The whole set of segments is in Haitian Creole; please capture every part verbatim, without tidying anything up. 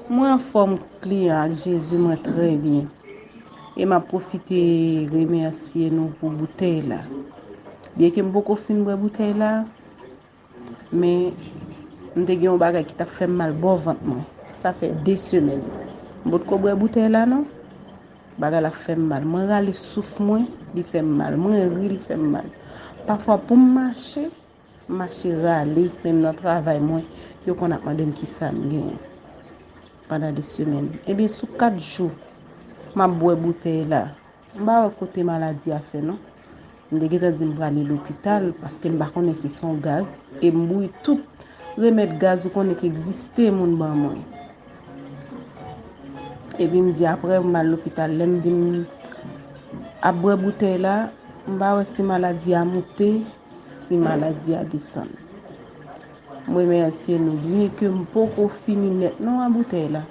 Mwen anfòm, kliyan, ak Jezi, mwen trè byen. E m ap pwofite remèsye nou pou boutèy la. Byenke m poko fin bwè boutèy la, men m te gen yon bagay ki t ap fè m mal bò vant mwen. Sa fè de semèn. M potko bwè boutèy la non. Bagay la fè m mal. Mwen rale souf mwen, li fè m mal. Mwen ri, li fè m mal. Pafwa pou m mache, m mache rale, menm nan travay mwen, yo konn ap mande m kisa m genyen pandan de semèn. Ebyen, sou kat jou m ap bwè boutèy la, m pa wè kote maladi a fè non. M te gentan di m prale lopital paske m pa konnen si se yon gaz, e m bouyi tout remèd gaz ou konnen ki egziste moun ban mwen. Epi m di apre m al lopital, lè m vin ap bwè boutèy la, m pa wè si maladi a moute, si maladi a desann. M remèsye nou, byenke m poko fini nèt non a boutèy la,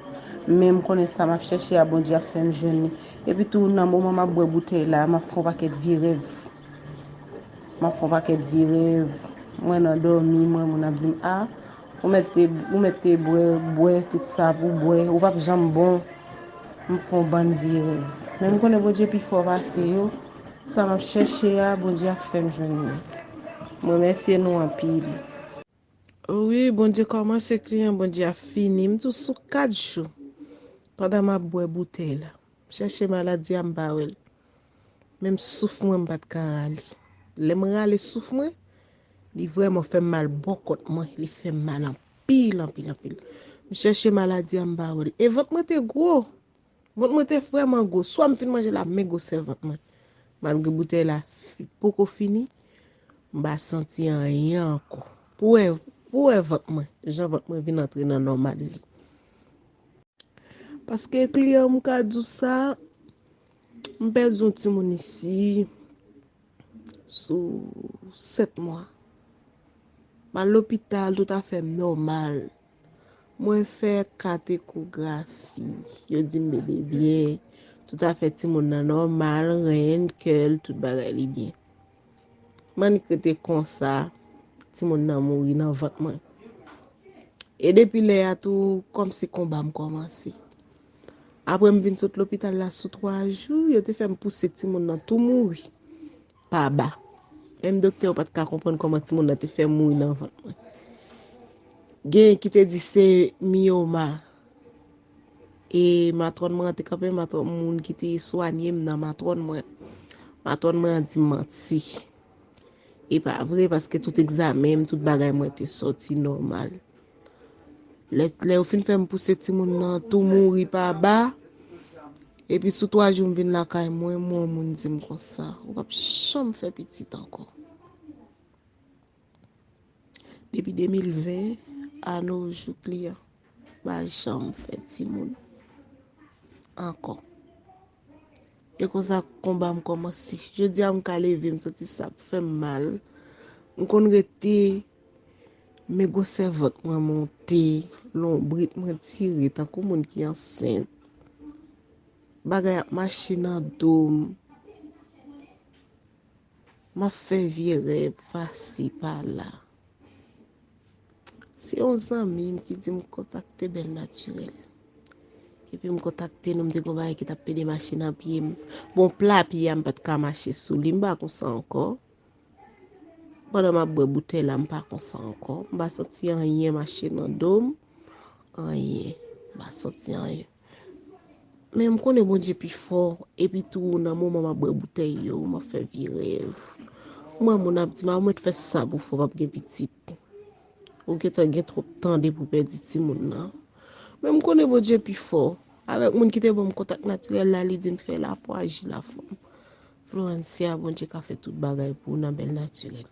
men m konnen sa m ap chèche a, Bondye ap fè m jwenn li. Epi tou, nan moman m ap bwè boutèy la, m ap fè yon pakèt vye rèv. M ap fè yon pakèt vye rèv. Mwen nan dòmi, mwen moun ap di m, a, ou mèt te, ou mèt te bwè, bwè tout sa pou bwè, ou p ap janm bon. M fè yon bann vye rèv. Men m konnen Bondye pi fò pase yo. Sa m ap chèche a, Bondye ap fè m jwenn li. M remèsye nou anpil. Wi, Bondye kòmanse, kliyan, Bondye ap fini. M di w sou kat jou, pandan m ap bwè boutèy la, m chèche maladi a, m pa wè l. Menm souf mwen, m pa t ka rale. Lè m rale souf mwen, li vrèman fè m mal bò kont mwen. Li fè m mal anpil, anpil, anpil. M chèche maladi a, m pa wè l. E vant mwen te gwo. Vant mwen te vrèman gwo. Swa m fin manje la, men gwosè vant mwen. Malgre boutèy la fi-, poko fini, m pa santi anyen ankò. Pou wè, pou wè vant mwen, jan vant mwen vin antre nan nòmal li. Paske kliyan, m ka di w sa, m pèdi yon timoun isi sou sèt mwa. M al lopital, tout afè m nòmal. Mwen fè kat ekografi. Yo di m bebe byen. Tout afè timoun nan nòmal, ren, kè l, tout bagay li byen. M annik rete konsa, timoun nan mouri nan vant mwen. E depi lè a tou, kòmsi konba m kòmanse. Apre m vin sot lopital la sou twa jou, yo te fè m pouse timoun nan tou mouri pa ba. Menm doktè yo pa t ka konprann kòman timoun nan te fè mouri nan vant mwen. Genyen ki te di se miyoma. E matwòn mwen an te kanpe, matwòn moun ki te swanye m nan matwòn mwen. Matwòn mwen an di m manti. E pa vre, paske tout egzamen m, tout bagay mwen te sòti nòmal. Lè, lè yo fin fè m pouse timoun nan tou mouri pa ba, epi sou twa jou m vin lakay mwen, mwen yon moun di m konsa, ou p ap janm fè pitit ankò. Depi de mil ven a no jou, kliyan, m pa janm fè timoun ankò. E konsa konba m kòmanse. Jodi a m ka leve, m santi sa ap fè m mal. M konn rete, men gwosè vant mwen monte, lonbrit mwen tire tankou moun ki ansent. Bagay ap mache nan do m. M ap fè vye rèv pase pa la. Se yon zanmi m ki di m kontakte Bèl Natirèl. Epi m kontakte nou, m te gen yon bagay ki t ap pede mache nan pye m. Bon, pla pye a, m pa t ka mache sou li, m pa konsa ankò. Pandan m ap bwè boutèy la, m pa konsa ankò. M pa santi anyen mache nan do m. Anyen. M pa santi anyen. Men m konnen Bondye pi fò, epi tou nan moman m ap bwè boutèy yo, m ap fè vye rèv. M wè moun ap di m, a, ou mèt fè sa pou fè w p ap gen pitit. Ou gentan gen twòp tan depi w pèdi timoun nan. Men m konnen Bondye pi fò. Avèk moun ki te ban m kontak natirèl la, li di m fè lafwa, aji lafwa m. Florencia, Bondye ka fè tout bagay pou ou nan Bèl Natirèl.